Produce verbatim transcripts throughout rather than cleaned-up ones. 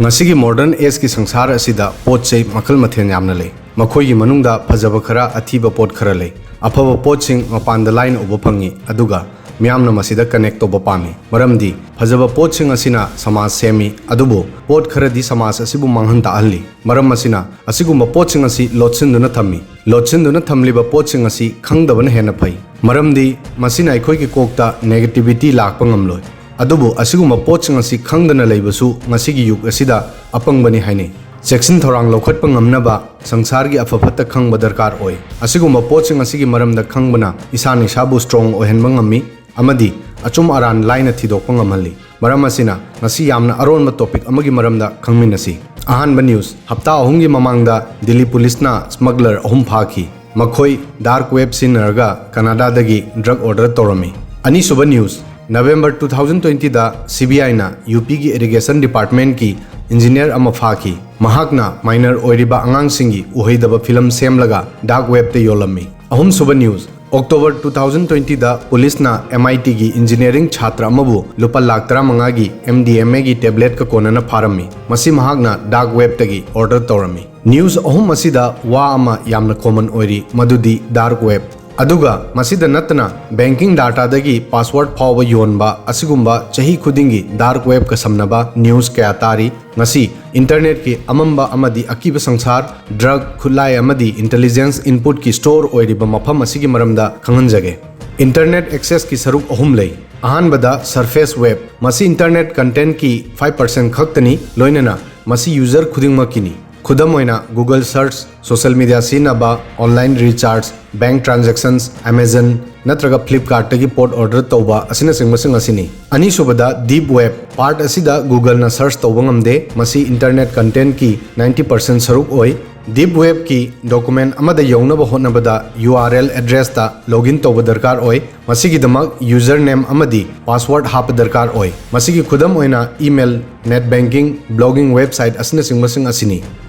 ꯉꯁꯤꯒꯤ modern age ꯀꯤ ꯁꯪꯁꯥꯔ ꯑꯁꯤꯗ ꯄꯣꯠ ꯆꯩ ꯃꯈꯜ ꯃꯊꯦꯜ ꯌꯥꯝꯅ ꯂꯩ꯫ ꯃꯈꯣꯏꯒꯤ ꯃꯅꯨꯡꯗ ꯐꯖꯕ ꯈꯔ, ꯑꯊꯤꯕ ꯄꯣꯠ ꯈꯔ ꯂꯩ꯫ ꯑꯐꯕ ꯄꯣꯠꯁꯤꯡ ꯃꯄꯥꯟꯗ ꯂꯥꯏꯅ ꯎꯕ ꯐꯪꯏ, ꯑꯗꯨꯒ ꯃꯤꯌꯥꯝꯅ ꯃꯁꯤꯗ connect ꯇꯧꯕ ꯄꯥꯝꯃꯤ, ꯃꯔꯝꯗꯤ ꯐꯖꯕ ꯄꯣꯠꯁꯤꯡ ꯑꯁꯤꯅ ꯁꯃꯥꯖ ꯁꯦꯝꯃꯤ, ꯑꯗꯨꯕꯨ ꯄꯣꯠ ꯈꯔꯗꯤ ꯁꯃꯥꯖ ꯑꯁꯤꯕꯨ ꯃꯥꯡꯍꯟ ꯇꯥꯛꯍꯜꯂꯤ꯫ ꯃꯔꯝ ꯑꯁꯤꯅ, ꯑꯁꯤꯒꯨꯝꯕ ꯄꯣꯠꯁꯤꯡ ꯑꯁꯤ ꯂꯣꯠꯁꯤꯟꯗꯨꯅ ꯊꯝꯃꯤ꯫ ꯂꯣꯠꯁꯤꯟꯗꯨꯅ ꯊꯝꯂꯤꯕ ꯄꯣꯠꯁꯤꯡ ꯑꯁꯤ ꯈꯪꯗꯕꯅ ꯍꯦꯟꯅ ꯐꯩ, ꯃꯔꯝꯗꯤ ꯃꯁꯤꯅ ꯑꯩꯈꯣꯏꯒꯤ ꯀꯣꯛꯇ negativity ꯂꯥꯛꯄ ꯉꯝꯂꯣꯏ꯫ ꯑꯗꯨꯕꯨ ꯑꯁꯤꯒꯨꯝꯕ ꯄꯣꯠꯁꯤꯡ ꯑꯁꯤ ꯈꯪꯗꯅ ꯂꯩꯕꯁꯨ ꯉꯁꯤꯒꯤ ꯌꯨꯒ ꯑꯁꯤꯗ ꯑꯄꯪꯕꯅꯤ ꯍꯥꯏꯅꯩ꯫ ꯆꯦꯛꯁꯤꯟ ꯊꯧꯔꯥꯡ ꯂꯧꯈꯠꯄ ꯉꯝꯅꯕ ꯁꯪꯁꯥꯔꯒꯤ ꯑꯐ ꯐꯠꯇ ꯈꯪꯕ ꯗꯔꯀꯥꯔ ꯑꯣꯏ꯫ ꯑꯁꯤꯒꯨꯝꯕ ꯄꯣꯠꯁꯤꯡ ꯑꯁꯤꯒꯤ ꯃꯔꯝꯗ ꯈꯪꯕꯅ ꯏꯁꯥꯅ ꯏꯁꯥꯕꯨ strong ꯑꯣꯏꯍꯟꯕ ꯉꯝꯃꯤ ꯑꯃꯗꯤ ꯑꯆꯨꯝ ꯑꯔꯥꯟ ꯂꯥꯏꯅ ꯊꯤꯗꯣꯛꯄ ꯉꯝꯍꯜꯂꯤ꯫ ꯃꯔꯝ ꯑꯁꯤꯅ, ꯉꯁꯤ ꯌꯥꯝꯅ ꯑꯔꯣꯟꯕ topic ꯑꯃꯒꯤ ꯃꯔꯝꯗ ꯈꯪꯃꯤꯟꯅꯁꯤ꯫ ꯑꯍꯥꯟꯕ news, ꯍꯞꯇꯥ ꯑꯍꯨꯝꯒꯤ ꯃꯃꯥꯡꯗ ꯗꯤꯜꯂꯤ ꯄꯨꯂꯤꯁꯅ smuggler ꯑꯍꯨꯝ ꯐꯥꯈꯤ꯫ ꯃꯈꯣꯏ dark web ꯁꯤꯖꯤꯟꯅꯔꯒ ꯀꯅꯥꯗꯥꯗꯒꯤ drug order ꯇꯧꯔꯝꯃꯤ꯫ ꯑꯅꯤꯁꯨꯕ news, November two thousand twenty ꯗ CBI ꯅ UP ꯒꯤ irrigation department ꯀꯤ engineer ꯑꯃ ꯐꯥꯈꯤ꯫ ꯃꯍꯥꯛꯅ minor ꯑꯣꯏꯔꯤꯕ ꯑꯉꯥꯡꯁꯤꯡꯒꯤ ꯎꯍꯩꯗꯕ ꯐꯤꯂꯝ ꯁꯦꯝꯂꯒ dark web ꯇ ꯌꯣꯜꯂꯝꯃꯤ꯫ ꯑꯍꯨꯝꯁꯨꯕ news, October two thousand twenty ꯗ ꯄꯨꯂꯤꯁꯅ MIT ꯒꯤ engineering ꯁꯥꯇ꯭ꯔ ꯑꯃꯕꯨ ꯂꯨꯄꯥ ꯂꯥꯈ ꯇꯔꯥꯃꯉꯥꯒꯤ MDMA ꯒꯤ tablet ꯀ ꯀꯣꯟꯅꯅ ꯐꯥꯔꯝꯃꯤ꯫ ꯃꯁꯤ ꯃꯍꯥꯛꯅ dark web ꯇꯒꯤ order ꯇꯧꯔꯝꯃꯤ꯫ News ꯑꯍꯨꯝ ꯑꯁꯤꯗ ꯋꯥ ꯑꯃ ꯌꯥꯝꯅ common ꯑꯣꯏꯔꯤ, ꯃꯗꯨꯗꯤ dark web꯫ ꯑꯗꯨꯒ ꯃꯁꯤꯗ ꯅꯠꯇꯅ banking data ꯗꯒꯤ password ꯐꯥꯎꯕ ꯌꯣꯟꯕ ꯑꯁꯤꯒꯨꯝꯕ ꯆꯍꯤ ꯈꯨꯗꯤꯡꯒꯤ dark web ꯀ ꯁꯝꯅꯕ news ꯀꯌꯥ ꯇꯥꯔꯤ꯫ ꯉꯁꯤ internet ꯀꯤ ꯑꯃꯝꯕ ꯑꯃꯗꯤ ꯑꯀꯤꯕ ꯁꯪꯁꯥꯔ, drug, ꯈꯨꯠꯂꯥꯏ ꯑꯃꯗꯤ intelligence input ꯀꯤ store ꯑꯣꯏꯔꯤꯕ ꯃꯐꯝ ꯑꯁꯤꯒꯤ ꯃꯔꯝꯗ ꯈꯪꯍꯟꯖꯒꯦ꯫ Internet access ꯀꯤ ꯁꯔꯨꯛ ꯑꯍꯨꯝ ꯂꯩ꯫ ꯑꯍꯥꯟꯕꯗ surface web, ꯃꯁꯤ internet content ꯀꯤ five percent ꯈꯛꯇꯅꯤ, ꯂꯣꯏꯅꯅ ꯃꯁꯤ user ꯈꯨꯗꯤꯡꯃꯛꯀꯤꯅꯤ꯫ ꯈꯨꯗꯝ ꯑꯣꯏꯅ, Google search, social media ꯁꯤꯖꯤꯟꯅꯕ, online recharge, bank transactions, Amazon ꯅꯠꯇ꯭ꯔꯒ Flipkart ꯇꯒꯤ ꯄꯣꯠ order ꯇꯧꯕ ꯑꯁꯤꯅꯆꯤꯡꯕꯁꯤꯡ ꯑꯁꯤꯅꯤ꯫ ꯑꯅꯤꯁꯨꯕꯗ deep web, part ꯑꯁꯤꯗ Google ꯅ search ꯇꯧꯕ ꯉꯝꯗꯦ, ꯃꯁꯤ internet content ꯀꯤ ninety percent ꯁꯔꯨꯛ ꯑꯣꯏ꯫ Deep web ꯀꯤ document ꯑꯃꯗ ꯌꯧꯅꯕ ꯍꯣꯠꯅꯕꯗ URL address ꯇ login ꯇꯧꯕ ꯗꯔꯀꯥꯔ ꯑꯣꯏ꯫ ꯃꯁꯤꯒꯤꯗꯃꯛ username ꯑꯃꯗꯤ password ꯍꯥꯞꯄ ꯗꯔꯀꯥꯔ ꯑꯣꯏ꯫ ꯃꯁꯤꯒꯤ ꯈꯨꯗꯝ ꯑꯣꯏꯅ email, net banking, blogging website ꯑꯁꯤꯅꯆꯤꯡꯕꯁꯤꯡ ꯑꯁꯤꯅꯤ꯫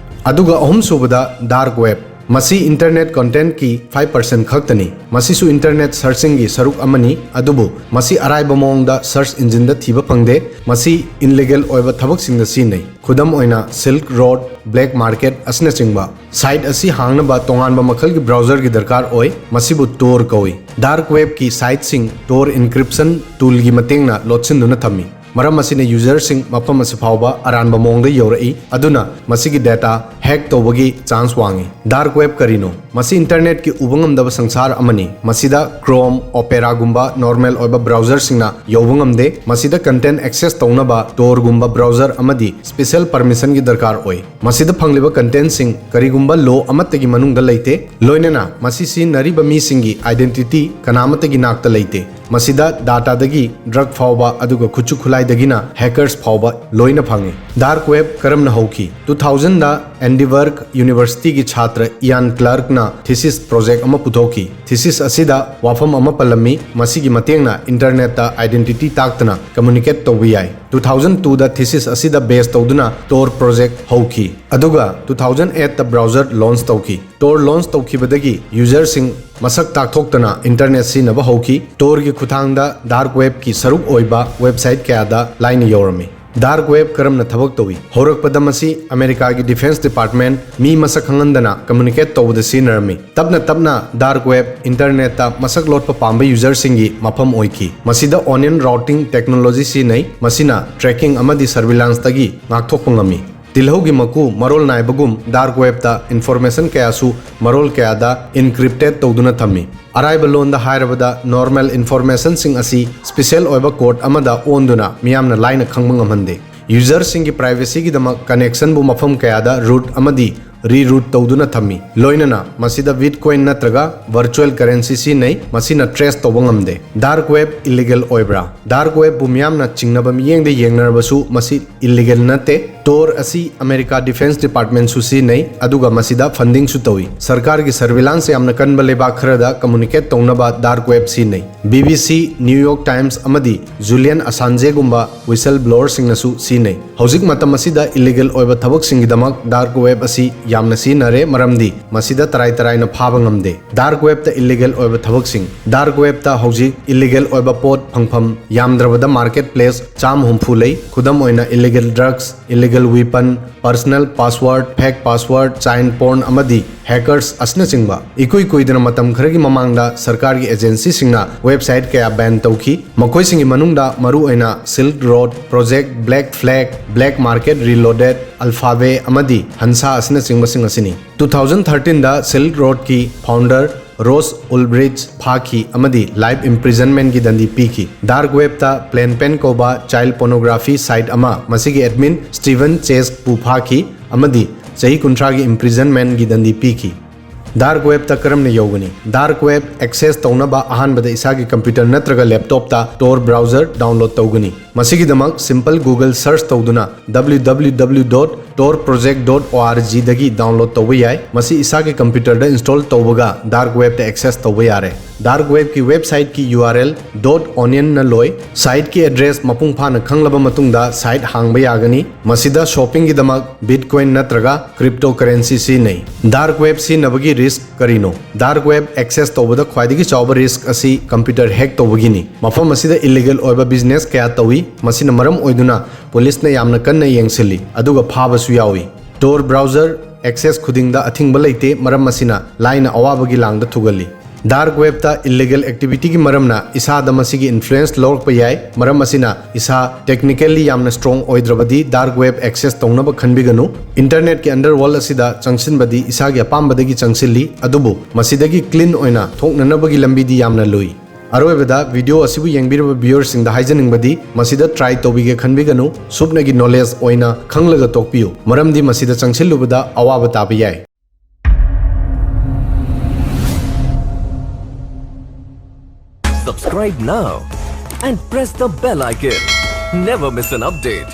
ꯑꯗꯨꯒ ꯑꯍꯨꯝꯁꯨꯕꯗ dark web꯫ ꯃꯁꯤ internet content ꯀꯤ five percent ꯈꯛꯇꯅꯤ꯫ ꯃꯁꯤꯁꯨ internet searching ꯒꯤ ꯁꯔꯨꯛ ꯑꯃꯅꯤ, ꯑꯗꯨꯕꯨ ꯃꯁꯤ ꯑꯔꯥꯏꯕ ꯃꯑꯣꯡꯗ search engine ꯗ ꯊꯤꯕ ꯐꯪꯗꯦ꯫ ꯃꯁꯤ illegal ꯑꯣꯏꯕ ꯊꯕꯛꯁꯤꯡꯗ ꯁꯤꯖꯤꯟꯅꯩ꯫ ꯈꯨꯗꯝ ꯑꯣꯏꯅ, Silk Road, black market ꯑꯁꯤꯅꯆꯤꯡꯕ꯫ Site ꯑꯁꯤ ꯍꯥꯡꯅꯕ ꯇꯣꯉꯥꯟꯕ ꯃꯈꯜꯒꯤ browser ꯒꯤ ꯗꯔꯀꯥꯔ ꯑꯣꯏ, ꯃꯁꯤꯕꯨ Tor ꯀꯧꯏ꯫ Dark web ꯀꯤ site ꯁꯤꯡ Tor encryption tool ꯒꯤ ꯃꯇꯦꯡꯅ ꯂꯣꯠꯁꯤꯟꯗꯨꯅ ꯊꯝꯃꯤ꯫ ꯃꯔꯝ ꯑꯁꯤꯅ user ꯁꯤꯡ ꯃꯐꯝ ꯑꯁꯤ ꯐꯥꯎꯕ ꯑꯔꯥꯟꯕ ꯃꯑꯣꯡꯗ ꯌꯧꯔꯛꯏ, ꯑꯗꯨꯅ ꯃꯁꯤꯒꯤ data hack ꯇꯧꯕꯒꯤ chance ꯋꯥꯡꯏ꯫ Dark web ꯀꯔꯤꯅꯣ? ꯃꯁꯤ internet ꯀꯤ ꯎꯕ ꯉꯝꯗꯕ ꯁꯪꯁꯥꯔ ꯑꯃꯅꯤ꯫ ꯃꯁꯤꯗ Chrome, Opera ꯒꯨꯝꯕ normal ꯑꯣꯏꯕ browser ꯁꯤꯡꯅ ꯌꯧꯕ ꯉꯝꯗꯦ꯫ ꯃꯁꯤꯗ content access ꯇꯧꯅꯕ Tor ꯒꯨꯝꯕ browser ꯑꯃꯗꯤ special permission ꯒꯤ ꯗꯔꯀꯥꯔ ꯑꯣꯏ꯫ ꯃꯁꯤꯗ ꯐꯪꯂꯤꯕ content ꯁꯤꯡ ꯀꯔꯤꯒꯨꯝꯕ law ꯑꯃꯠꯇꯒꯤ ꯃꯅꯨꯡꯗ ꯂꯩꯇꯦ, ꯂꯣꯏꯅꯅ ꯃꯁꯤ ꯁꯤꯖꯤꯟꯅꯔꯤꯕ ꯃꯤꯁꯤꯡꯒꯤ identity ꯀꯅꯥꯃꯠꯇꯒꯤ ꯅꯥꯛꯇ ꯂꯩꯇꯦ꯫ ꯃꯁꯤꯗ data ꯗꯒꯤ drug ꯐꯥꯎꯕ, ꯑꯗꯨꯒ ꯈꯨꯠꯁꯨ ꯈꯨꯠꯂꯥꯏꯗꯒꯤꯅ hackers ꯐꯥꯎꯕ ꯂꯣꯏꯅ ꯐꯪꯏ꯫ Dark web ꯀꯔꯝꯅ ꯍꯧꯈꯤ? Two thousand ꯗ Edinburgh University ꯒꯤ ꯁꯥꯇ꯭ꯔ Ian Clark ꯅ thesis project ꯑꯃ ꯄꯨꯊꯣꯛꯈꯤ꯫ Thesis ꯑꯁꯤꯗ ꯋꯥꯐꯝ ꯑꯃ ꯄꯜꯂꯝꯃꯤ, ꯃꯁꯤꯒꯤ ꯃꯇꯦꯡꯅ internet ꯇ identity ꯇꯥꯛꯇꯅ communicate ꯇꯧꯕ ꯌꯥꯏ꯫ Two thousand two ꯗ thesis ꯑꯁꯤꯗ base ꯇꯧꯗꯨꯅ Tor project ꯍꯧꯈꯤ, ꯑꯗꯨꯒ two thousand eight ꯇ browser launch ꯇꯧꯈꯤ꯫ Tor launch ꯇꯧꯈꯤꯕꯗꯒꯤ user ꯁꯤꯡ ꯃꯁꯛ ꯇꯥꯛꯊꯣꯛꯇꯅ internet ꯁꯤꯖꯤꯟꯅꯕ ꯍꯧꯈꯤ꯫ Tor ꯒꯤ ꯈꯨꯠꯊꯥꯡꯗ dark web ꯀꯤ ꯁꯔꯨꯛ ꯑꯣꯏꯕ website ꯀꯌꯥꯗ ꯂꯥꯏꯅ ꯌꯧꯔꯝꯃꯤ꯫ Dark web ꯀꯔꯝꯅ ꯊꯕꯛ ꯇꯧꯏ? ꯍꯧꯔꯛꯄꯗ ꯃꯁꯤ America ꯒꯤ Defense Department ꯃꯤ ꯃꯁꯛ ꯈꯪꯍꯟꯗꯅ communicate ꯇꯧꯕꯗ ꯁꯤꯖꯤꯟꯅꯔꯝꯃꯤ꯫ ꯇꯞꯅ ꯇꯞꯅ dark web internet ꯇ ꯃꯁꯛ ꯂꯣꯠꯄ ꯄꯥꯝꯕ user ꯁꯤꯡꯒꯤ ꯃꯐꯝ ꯑꯣꯏꯈꯤ꯫ ꯃꯁꯤꯗ onion routing technology ꯁꯤꯖꯤꯟꯅꯩ, ꯃꯁꯤꯅ tracking ꯑꯃꯗꯤ surveillance ꯇꯒꯤ ꯉꯥꯛꯊꯣꯛꯄ ꯉꯝꯃꯤ꯫ ꯇꯤꯜꯍꯧꯒꯤ ꯃꯀꯨ ꯃꯔꯣꯜ ꯅꯥꯏꯕꯒꯨꯝ dark web ꯇ information ꯀꯌꯥꯁꯨ ꯃꯔꯣꯜ ꯀꯌꯥꯗ encrypted ꯇꯧꯗꯨꯅ ꯊꯝꯃꯤ꯫ ꯑꯔꯥꯏꯕ ꯂꯣꯟꯗ ꯍꯥꯏꯔꯕꯗ, normal information ꯁꯤꯡ ꯑꯁꯤ special ꯑꯣꯏꯕ code ꯑꯃꯗ ꯑꯣꯟꯗꯨꯅ ꯃꯤꯌꯥꯝꯅ ꯂꯥꯏꯅ ꯈꯪꯕ ꯉꯝꯍꯟꯗꯦ꯫ User ꯁꯤꯡꯒꯤ privacy ꯒꯤꯗꯃꯛ connection ꯕꯨ ꯃꯐꯝ ꯀꯌꯥꯗ route ꯑꯃꯗꯤ reroute ꯇꯧꯗꯨꯅ ꯊꯝꯃꯤ꯫ ꯂꯣꯏꯅꯅ ꯃꯁꯤꯗ Bitcoin ꯅꯠꯇ꯭ꯔꯒ virtual currency ꯁꯤꯖꯤꯟꯅꯩ, ꯃꯁꯤꯅ trace ꯇꯧꯕ ꯉꯝꯗꯦ꯫ Dark web illegal ꯑꯣꯏꯕ꯭ꯔꯥ? Dark web ꯕꯨ ꯃꯤꯌꯥꯝꯅ ꯆꯤꯡꯅꯕ ꯃꯤꯠꯌꯦꯡꯗ ꯌꯦꯡꯅꯔꯕꯁꯨ ꯃꯁꯤ illegal ꯅꯠꯇꯦ꯫ Tor ꯑꯁꯤ ꯑꯃꯦꯔꯤꯀꯥ ꯗꯤꯐꯦꯟꯁ ꯗꯤꯄꯥꯔꯠꯃꯦꯟꯁꯨ ꯁꯤꯖꯤꯟꯅꯩ, ꯑꯗꯨꯒ ꯃꯁꯤꯗ ꯐꯟꯗꯤꯡꯁꯨ ꯇꯧꯏ꯫ ꯁꯔꯀꯥꯔꯒꯤ ꯁꯔꯚꯤꯂꯥꯟꯁ ꯌꯥꯝꯅ ꯀꯟꯕ ꯂꯩꯕꯥꯛ ꯈꯔꯗ ꯀꯝꯃꯨꯅꯤꯀꯦꯠ ꯇꯧꯅꯕ ꯗꯥꯔꯛ ꯋꯦꯕ ꯁꯤꯖꯤꯟꯅꯩ꯫ B B C, new York times ꯑꯃꯗꯤ ꯖꯨꯂꯤꯌꯟ ꯑꯁꯥꯟꯖꯦꯒꯨꯝꯕ ꯋꯤꯁꯜ ꯕ꯭ꯂꯣꯋꯔꯁꯤꯡꯅꯁꯨ ꯁꯤꯖꯤꯟꯅꯩ꯫ ꯍꯧꯖꯤꯛ ꯃꯇꯝ ꯑꯁꯤꯗ ꯏꯂꯤꯒꯦꯜ ꯑꯣꯏꯕ ꯊꯕꯛꯁꯤꯡꯒꯤꯗꯃꯛ ꯗꯥꯔꯛ ꯋꯦꯕ ꯑꯁꯤ ꯌꯥꯝꯅ ꯁꯤꯖꯤꯟꯅꯔꯦ, ꯃꯔꯝꯗꯤ ꯃꯁꯤꯗ ꯇꯔꯥꯏ ꯇꯔꯥꯏꯅ ꯐꯥꯕ ꯉꯝꯗꯦ꯫ ꯗꯥꯔꯛ ꯋꯦꯕꯇ ꯏꯂꯤꯒꯦꯜ ꯑꯣꯏꯕ ꯊꯕꯛꯁꯤꯡ꯫ ꯗꯥꯔꯛ ꯋꯦꯕꯇ ꯍꯧꯖꯤꯛ ꯏꯂꯤꯒꯦꯜ ꯑꯣꯏꯕ ꯄꯣꯠ ꯐꯪꯐꯝ ꯌꯥꯝꯗ꯭ꯔꯕꯗ ꯃꯥꯔꯀꯦꯠ ꯄ꯭ꯂꯦꯁ ꯆꯥꯝꯃ ꯍꯨꯝꯐꯨ ꯂꯩ꯫ ꯈꯨꯗꯝ ꯑꯣꯏꯅ, illegal drugs, illegal weapon, personal password, fake password, child porn ꯑꯃꯗꯤ ꯍꯦꯀꯔꯁ ꯑꯁꯤꯅꯆꯤꯡꯕ꯫ ꯏꯀꯨꯏ ꯀꯨꯏꯗꯅ ꯃꯇꯝ ꯈꯔꯒꯤ ꯃꯃꯥꯡꯗ ꯁꯔꯀꯥꯔꯒꯤ ꯑꯦꯖꯦꯟꯁꯤꯁꯤꯡꯅ ꯋꯦꯕꯁꯥꯏꯠ ꯀꯌꯥ ꯕꯦꯟ ꯇꯧꯈꯤ꯫ ꯃꯈꯣꯏꯁꯤꯡꯒꯤ ꯃꯅꯨꯡꯗ ꯃꯔꯨꯑꯣꯏꯅ Silk Road, project Black Flag, Black Market Reloaded, AlphaBay ꯑꯃꯗꯤ ꯍꯟꯁꯥ ꯑꯁꯤꯅꯆꯤꯡꯕꯁꯤꯡ ꯑꯁꯤꯅꯤ꯫ ꯇꯨ ꯊꯥꯎꯖꯟ ꯊꯥꯔꯇꯤꯟꯗ ꯁꯤꯜꯛ ꯔꯣꯗꯀꯤ ꯐꯥꯎꯟꯗꯔ ꯔꯣꯁ ꯎꯜꯕ꯭ꯔꯤꯆ ꯐꯥꯈꯤ ꯑꯃꯗꯤ ꯂꯥꯏꯐ ꯏꯝꯄ꯭ꯔꯤꯖꯟꯃꯦꯟꯒꯤ ꯗꯟꯗꯤ ꯄꯤꯈꯤ꯫ ꯗꯥꯔꯛ ꯋꯦꯕꯇ ꯄ꯭ꯂꯦꯟ ꯄꯦꯟ ꯀꯧꯕ ꯆꯥꯏꯜꯗ ꯄꯣꯔꯅꯣꯒ꯭ꯔꯥꯐꯤ ꯁꯥꯏꯠ ꯑꯃ, ꯃꯁꯤꯒꯤ ꯑꯦꯗꯃꯤꯟ ꯁ꯭ꯇꯤꯚꯟ ꯆꯦꯁꯄꯨ ꯐꯥꯈꯤ ꯑꯃꯗꯤ ꯆꯍꯤ ꯀꯨꯟꯊ꯭ꯔꯥꯒꯤ ꯏꯝꯄ꯭ꯔꯤꯖꯟꯃꯦꯟꯒꯤ ꯗꯟꯗꯤ ꯄꯤꯈꯤ꯫ ꯗꯥꯔꯛ ꯋꯦꯕꯇ ꯀꯔꯝꯅ ꯌꯧꯒꯅꯤ? ꯗꯥꯔꯛ ꯋꯦꯕ ꯑꯦꯛꯁꯦꯁ ꯇꯧꯅꯕ ꯑꯍꯥꯟꯕꯗ ꯏꯁꯥꯒꯤ ꯀꯝꯄ꯭ꯌꯨꯇꯔ ꯅꯠꯇ꯭ꯔꯒ ꯂꯦꯞꯇꯣꯞꯇ ꯇꯣꯔ ꯕ꯭ꯔꯥꯎꯖꯔ ꯗꯥꯎꯟꯂꯣꯗ ꯇꯧꯒꯅꯤ꯫ ꯃꯁꯤꯒꯤꯗꯃꯛ ꯁꯤꯝꯄꯜ ꯒꯨꯒꯜ ꯁꯔꯆ ꯇꯧꯗꯨꯅ W W W dot tor project dot org ꯗꯒꯤ ꯗꯥꯎꯟꯂꯣꯗ ꯇꯧꯕ ꯌꯥꯏ꯫ ꯃꯁꯤ ꯏꯁꯥꯒꯤ ꯀꯝꯄ꯭ꯌꯨꯇꯔꯗ ꯏꯟꯁꯇꯣꯜ ꯇꯧꯕꯒ ꯗꯥꯔꯛ ꯋꯦꯕꯇ ꯑꯦꯛꯁꯦꯁ ꯇꯧꯕ ꯌꯥꯔꯦ꯫ ꯗꯥꯔꯛ ꯋꯦꯕꯀꯤ ꯋꯦꯕꯁꯥꯏꯠꯀꯤ ꯌꯨ ꯑꯥꯔ ꯑꯦꯜ ꯗꯣꯠ ꯑꯣꯅꯤꯌꯟꯅ ꯂꯣꯏ꯫ ꯁꯥꯏꯠꯀꯤ ꯑꯦꯗ꯭ꯔꯦꯁ ꯃꯄꯨꯡ ꯐꯥꯅ ꯈꯪꯂꯕ ꯃꯇꯨꯡꯗ ꯁꯥꯏꯠ ꯍꯥꯡꯕ ꯌꯥꯒꯅꯤ꯫ ꯃꯁꯤꯗ ꯁꯣꯞꯄꯤꯡꯒꯤꯗꯃꯛ ꯕꯤꯠꯀꯣꯏꯟ ꯅꯠꯇ꯭ꯔꯒ ꯀ꯭ꯔꯤꯞꯇꯣ ꯀꯔꯦꯟꯁꯤ ꯁꯤꯖꯤꯟꯅꯩ꯫ ꯗꯥꯔꯛ ꯋꯦꯕ ꯁꯤꯖꯤꯟꯅꯕꯒꯤ ꯔꯤꯁ꯭ꯛ ꯀꯔꯤꯅꯣ? ꯗꯥꯔꯛ ꯋꯦꯕ ꯑꯦꯛꯁꯦꯁ ꯇꯧꯕꯗ ꯈ꯭ꯋꯥꯏꯗꯒꯤ ꯆꯥꯎꯕ ꯔꯤꯁ꯭ꯛ ꯑꯁꯤ ꯀꯝꯄ꯭ꯌꯨꯇꯔ ꯍꯦꯛ ꯇꯧꯕꯒꯤꯅꯤ꯫ ꯃꯐꯝ ꯑꯁꯤꯗ ꯏꯂꯤꯒꯦꯜ ꯑꯣꯏꯕ ꯕꯤꯖꯤꯅꯦꯁ ꯀꯌꯥ ꯇꯧꯏ, ꯃꯁꯤꯅ ꯃꯔꯝ ꯑꯣꯏꯗꯨꯅ ꯄꯨꯂꯤꯁꯅ ꯌꯥꯝꯅ ꯀꯟꯅ ꯌꯦꯡꯁꯤꯜꯂꯤ, ꯑꯗꯨꯒ ꯐꯥꯕꯁꯨ ꯌꯥꯎꯏ꯫ ꯇꯣꯔ ꯕ꯭ꯔꯥꯎꯖꯔ ꯑꯦꯛꯁꯦꯁ ꯈꯨꯗꯤꯡꯗ ꯑꯊꯤꯡꯕ ꯂꯩꯇꯦ, ꯃꯔꯝ ꯑꯁꯤꯅ ꯂꯥꯏꯅ ꯑꯋꯥꯕꯒꯤ ꯂꯥꯡꯗ ꯊꯨꯒꯜꯂꯤ꯫ ꯗꯥꯔꯛ ꯋꯦꯕꯇ ꯏꯂꯤꯒꯦꯜ ꯑꯦꯛꯇꯤꯚꯤꯇꯤꯒꯤ ꯃꯔꯝꯅ ꯏꯁꯥꯗ ꯃꯁꯤꯒꯤ ꯏꯟꯐ꯭ꯂꯨꯌꯦꯟꯁ ꯂꯧꯔꯛꯄ ꯌꯥꯏ, ꯃꯔꯝ ꯑꯁꯤꯅ ꯏꯁꯥ ꯇꯦꯛꯅꯤꯀꯦꯜꯂꯤ ꯌꯥꯝꯅ ꯁ꯭ꯇꯔꯣꯡ ꯑꯣꯏꯗ꯭ꯔꯕꯗꯤ ꯗꯥꯔꯛ ꯋꯦꯕ ꯑꯦꯛꯁꯦꯁ ꯇꯧꯅꯕ ꯈꯟꯕꯤꯒꯅꯨ꯫ ꯏꯟꯇꯔꯅꯦꯠꯀꯤ ꯑꯟꯗꯔꯋꯥꯔꯜꯗ ꯑꯁꯤꯗ ꯆꯪꯁꯤꯟꯕꯗꯤ ꯏꯁꯥꯒꯤ ꯑꯄꯥꯝꯕꯗꯒꯤ ꯆꯪꯁꯤꯜꯂꯤ, ꯑꯗꯨꯕꯨ ꯃꯁꯤꯗꯒꯤ ꯀ꯭ꯂꯤꯟ ꯑꯣꯏꯅ ꯊꯣꯛꯅꯅꯕꯒꯤ ꯂꯝꯕꯤꯗꯤ ꯌꯥꯝꯅ ꯂꯨꯏ꯫ ꯑꯔꯣꯏꯕꯗ, ꯚꯤꯗꯤꯑꯣ ꯑꯁꯤꯕꯨ ꯌꯦꯡꯕꯤꯔꯤꯕ ꯚꯤꯌꯨꯋꯔꯁꯤꯡꯗ ꯍꯥꯏꯖꯅꯤꯡꯕꯗꯤ, ꯃꯁꯤꯗ ꯇ꯭ꯔꯥꯏ ꯇꯧꯕꯤꯒꯦ ꯈꯟꯕꯤꯒꯅꯨ, ꯁꯨꯞꯅꯒꯤ ꯅꯣꯂꯦꯖ ꯑꯣꯏꯅ ꯈꯪꯂꯒ ꯇꯣꯛꯄꯤꯌꯨ, ꯃꯔꯝꯗꯤ ꯃꯁꯤꯗ ꯆꯪꯁꯤꯜꯂꯨꯕꯗ ꯑꯋꯥꯕ ꯇꯥꯕ ꯌꯥꯏ꯫ Subscribe now and press the bell icon. Never miss an update.